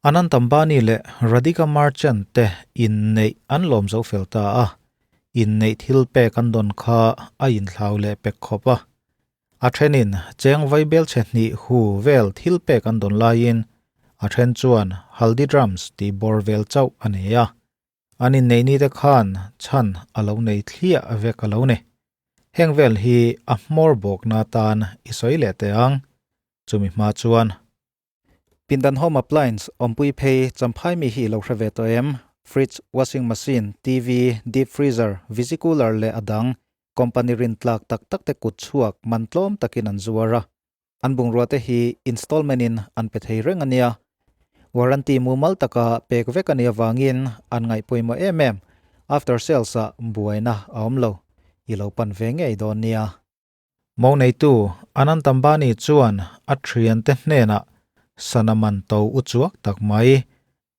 Anant Ambani leh Radhika Merchant te inneih an lawm zo fel ta a, inneih thil pek an dawn kha a inthlau leh pek khawp a. A thenin cheng vaibel chhe hnih hu vel thil pek an dawn laiin a then chuan Haldidrams tih bawr vel chauh a nei a. An inneih ni te khan chhan a lo nei thliah vek a lo ni. Heng vel hi a hmawr bawkna atan i sawi leh teh ang. Chumi hma chuan. Pindan Home Appliance awmpui phei Champhai mi hi i lo hre ve tawh em? Fridge, Washing Machine, TV, Deep Freezer, Visi Cooler leh a dang company rin tlak tak tak te kut chhuak man tlawm takin an zuar a. An bungrua te hi installment in an pe thei reng a nia. Warranty mumal taka pek vek a nih avangin an ngaihpawimawh em em. After sales ah buaina a awm lo. I lo pan ve ngei dawn nia. Mo neitu Anant Ambani chuan a thiante hnenah sana man to u chuak tak mai,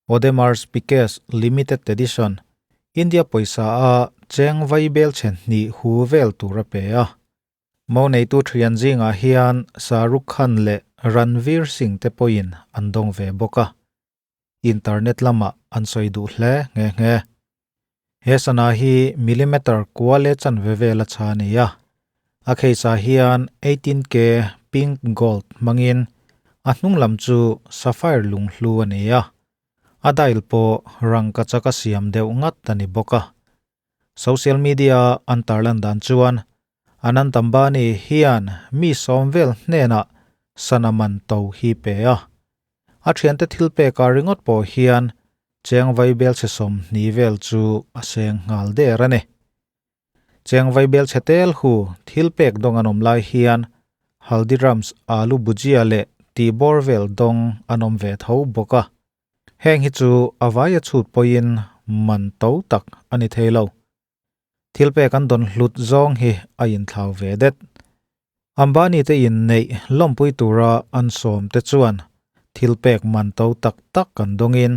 Audemars Piguet Limited Edition, India pawisa a cheng vai bel chhe hnih hu vel tur a pe a. Mo neitu thian zingah hian Shah Rukh Khan leh Ranveer Singh te pawhin an dawng ve bawk a. Internet lamah an sawi duh hle nghe nghe. He sana hi millimeter kua leh chanve vel a chha a ni a. A case ah hian 18K pink gold hmangin a hnung lam chu sapphire lunghlu a ni a. A dial pawh rangkachak a siam deuh ngat a ni bawk a. Social media an tarlan dan chuan Anant Ambani hian mi sawm vel hnenah sana man to hi pe a. A thiante thil pekah ringawt pawh hian cheng vaibel chhe 20 vel chu a seng nghal der a ni. Cheng vaibel chhe tel hu thil pek dawng an awm lai hian Haldiram's alu bhujia leh tihbawr vel dawng an awm ve tho bawk a. Heng hi chu a vaia chhut pawhin man to tak a ni thei lo. Thil pek an dawn hlut zawng hi a inthlau ve det. Ambani te inneih lawmpui tura an sawm te chuan thil pek man to tak tak an dawngin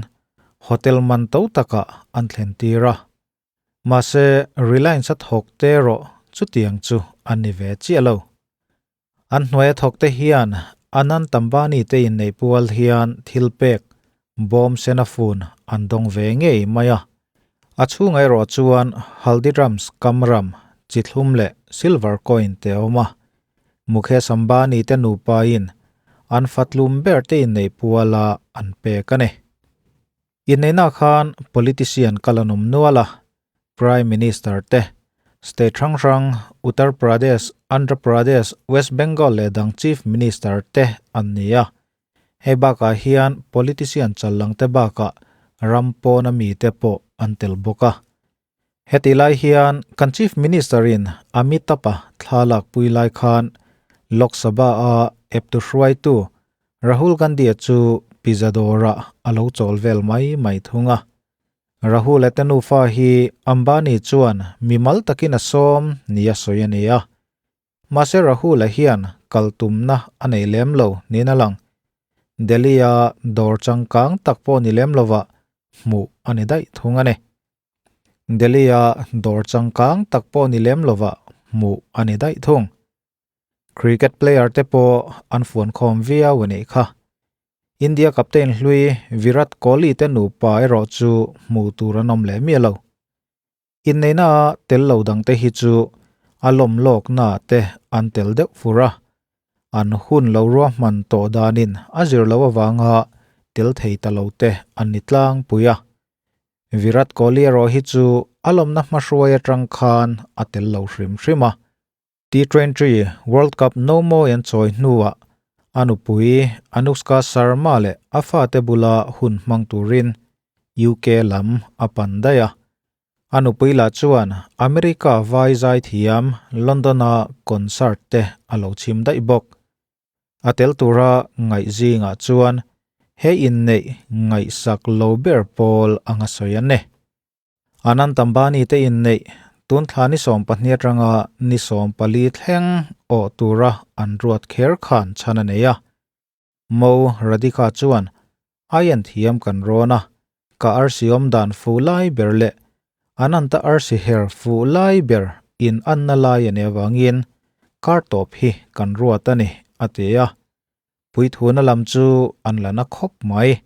hotel man to takah an thlen tir a. Mahse Reliance a thawk te erawh chutiang chu a ni ve chiah lo. An hnuaia thawk te hian Anant Ambani te inneih pual hian thil pek bawm sena fun an dawng ve ngei mai a. A chhungah erawh chuan Haldiram's kamram, chithlum leh silver coin te a awm a. Mukesh Ambani te nupain an fatlum ber te inneih puala an pek a ni. Inneihna khan politician kal an awm nual a, Prime Minister te, state hrang hrang Uttar Pradesh, Andhra Pradesh, West Bengal leh dang Chief Minister te an ni a. Hei bakah hian politician challang te bakah ram pawna mite pawh an tel bawk a. Hetih lai hian kan Chief Minister in Amitabh-a thla lakpui lai khan Lok Sabha-a eptu hruaitu Rahul Gandhi-a chu pizza dawrah a lo chawl vel mai mai thung a. Rahul-a te nufa hi Ambani chuan mimal takin a sawm nia sawi a ni a. Mahse Rahul-a hian kal tumna a nei lem lo niin a lang. Delhi-a dawr changkang tak pawh ni lem lovah hmuh a ni daih thung a ni. Delhi-a dawr changkang tak pawh ni lem lovah hmuh a ni daih thung. Cricket player te pawh an fuan khawm viau a nih kha. India captain hlui Virat Kohli te nupa erawh chu hmuh tur an awm leh miah lo. Inneihna a tel lo dangte hi chu a lawm lawkna te an tel deuh fur a. An hun lo ruahman tawh danin a zir loh avanga tel thei ta lo te an ni tlangpui a. Virat Kohli erawh hi chu a lawmna hmahruai atang khan a tel lo hrim hrim a. T20 World Cup no mawi an chawi hnuah a nupui Anushka Sharma leh a fate bula hun hmang turin UK lam a pan daih a. A nupui lah chuan America vai zaithiam London-a concert te a lo chhim daih bawk. A tel tura ngaih zingah chuan he inneih ngaihsak lo ber pawl anga sawi an ni. Anant Ambani te inneih tun thla ni 12 atanga ni 14 thleng awh tura an ruat kher khan chhan a nei a. Mo Radhika chuan Ai an thiam kan rawn a, ka arsi awm dan fuh lai ber leh Ananta arsi her fuh lai ber in anna lai a nih avangin kar tawp hi kan ruat a ni, a ti a. Puithuna lam chu an la na khawp mai.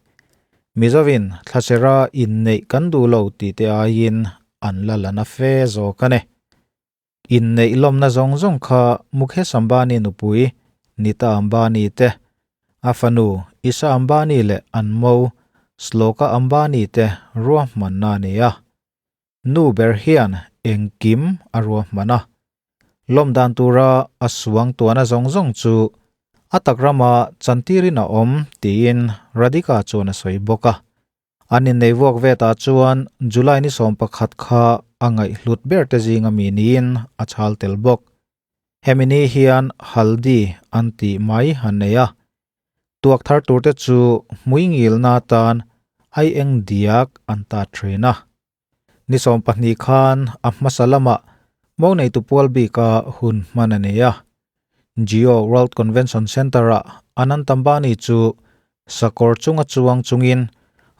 Mizovin thlasera inneih kan duh lo tih te aiin an la la na fe zawk a ni. Inneih lawmna zawng zawng kha Mukesh Ambani nupui Nita Ambani te, a fanu Isha Ambani leh an mo Shloka Ambani te ruahmanna a ni a. Nu ber hian engkim a ruahman a. Lawm dan tura a suang tuahna zawng zawng chu a tak rama chantirin a awm tiin Radhika chuan a sawi bawk a. An innei vuak ve tah chuan July ni 11 kha a ngaihhlut ber te zinga mi niin a chhal tel bawk. Hemi ni hian Haldi an tih mai an nei a. Tuak thar tur te chu hmui ngilna atan ai eng diak an tat thin a. Ni 12 khan a hmasa lamah mo neitu pual bika hun hman a nei a. Jio World Convention Centre-ah Anant Ambani chu sakawr chunga chuang chungin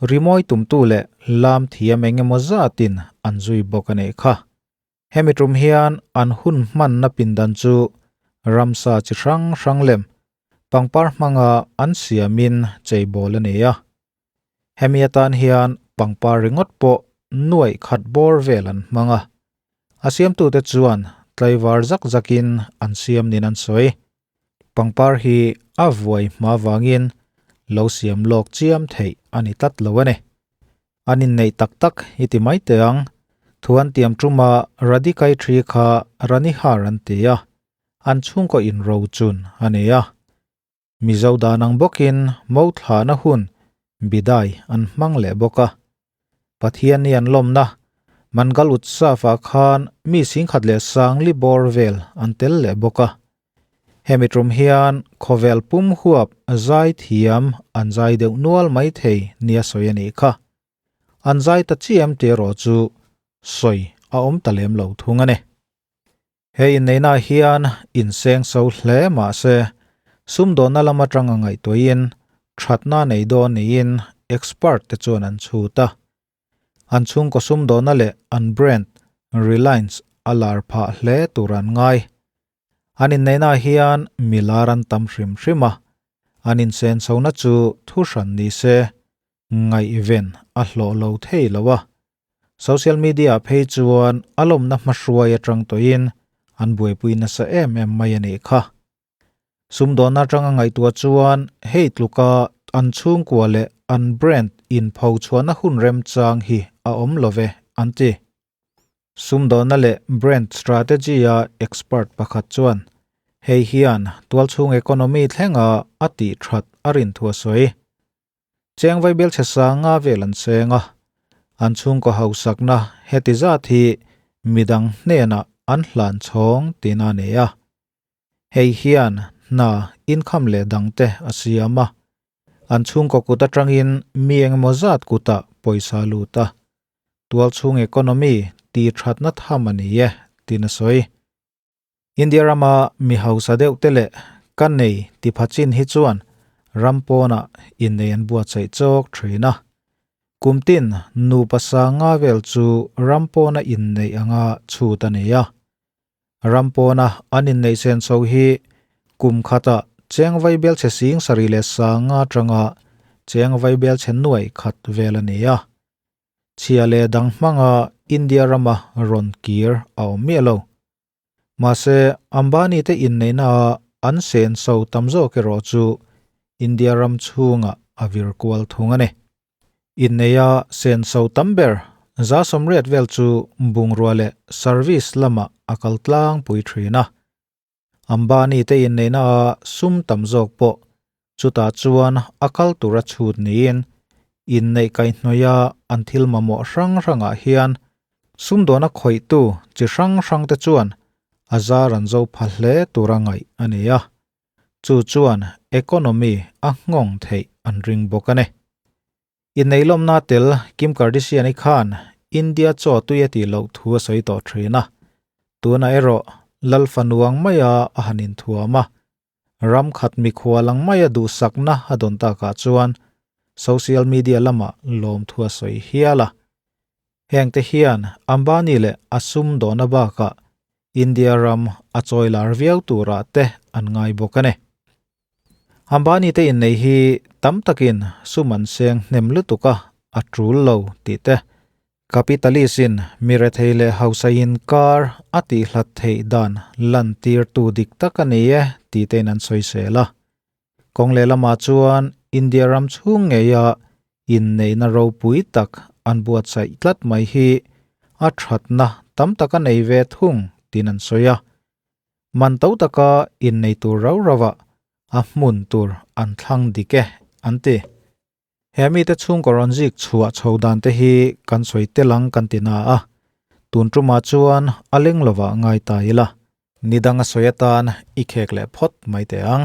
rimawi tumtu leh lam thiam eng emaw zatin an zui bawk a neih kha. Hemi tum hian an hun hmanna pindan chu ramsa chi hrang hrang lem pangpar hmanga an siamin cheibawl a nei a. Hemi atan hian pangpar ringawt pawh nuaih khat bawr vel an hmang a. A siamtute chuan tlaivar zak zakin an siam nin an sawi. Pangpar hi a vuai hma vangin lo siam lawk chiam theih a ni tlat lo a ni. An inneih tak tak i ti mai teh ang. Thu an tiam ṭuma Radikai ṭhi kha Ranihar an ti a, an chhungkaw inro chun a ni a. Mizo dan ang bawkin mo thlahna hun bidai an hmang leh bawk a. Pathian ni an lawmna Mangal Utsav-ah khan mi 10,030 bawr vel an tel leh bawk a. Hemi tum hian khawvel pum huap zai thiam an zai deuh nual mai thei nia sawi a nih kha. An zai ta chiam tih erawh chu sawi a awm ta lem lo thung a ni. He inneihna hian inseng so hle mah se, sumdawnna lam atanga ngaihtuahin thatna nei dawn niin expert te chuan an chhut a. An chhungkaw sumdawnna leh an brand Reliance a lar phah hle tur an ngai. An inneihna hian milar an tam hrim hrim a, an insenchhona chu thu hran ni se, ngaihven a hlawh lo thei lo a. Social media ah phei chuan a lawmna hmahruai atang tawhin an buaipui nasa em em mai a nih kha. Sumdawnna atanga ngaihtuah chuan hei tluka an chhungkua leh an brand inpho chhuahna hun remchang hi a awm lo ve an ti. Sumdawnna leh brand strategy-a expert pakhat chuan hei hian tualchhung economy thlenga a tih that a rin thu a sawi. Cheng vaibel chhe sanga vel an seng a, an chhungkaw hausakna heti zat hi midang hnenah an hlan chhawng tina a nei a. Hei hian hna income leh dangte a siam a, an chhungkaw kut atangin mi engemaw zat kutah pawisa lut a. Tualchhung economy tih thatna tham a ni e, tiin a sawi. India rama mi hausa deuh te leh ka nei ti pha chin hi chuan ram pawnah innei an buatsaih chawk thin a. Kum tin nupa sanga vel chu ram pawna inneih anga chhut a ni a. Ram pawna an inneih sen chho hi kum khata cheng vaibel chhe 75,000 atanga cheng vaibel chhe 100,000 vel a ni a. Chhia leh dang hmanga India rama rawn kir a awm miah lo. Mahse, Ambani te inneihna a an sen so tam zawk erawh chu India ram chhungah a vir kual thung a ni. Inneia sen so tam ber 80% vel chu bungrua leh service lamah a kal tlangpui thin a. Ambani te inneihna a sum tam zawk pawh chutah chuan a kal tura chhut niin inneih kaihhnawih a an thil mamawh hrang hrangah hian sumdawna khawihtu chi hrang hrang te chuan a zar an zo pha hle tura ngaih a ni a. Chu chuan economy a nghawng theih an ring bawk a ni. Inneilawmna tel Kim Kardashian-i khan India chaw tui a tih loh thu a sawi tawh thin a. Tunah erawh Lal fanuang maia a han inthuam a. Ram khat mikhual ang maia duhsakna a dawn takah chuan social media lamah lawmthu a sawi hial a. Hengte hian Ambani leh a sumdawna bakah India ram a chawilar viau turah te an ngai bawk a ni. Ambani te innei hi tam takin sum an seng hnem lutuk a, a tul lo tih te, Capitalist in mi rethei leh hausa inkar a tihhlat theih dan lantirtu dik tak a ni e tih tein an sawisel a. Kawng lehlamah chuan India ram chhung ngeia inneihna ropui tak an buatsaih tlat mai hi a thatna tam tak a nei ve thung tiin an sawi a. Man to taka innei tur rau rauah a hmun tur an thlang dik e an ti. He mite chhungkaw rawn zik chhuah chho dan te hi kan sawi tel ang kan ti na a, tun tumah chuan a leng lovah ngai ta ila. Ni dang a sawi atan i khek leh phawt mai teh ang.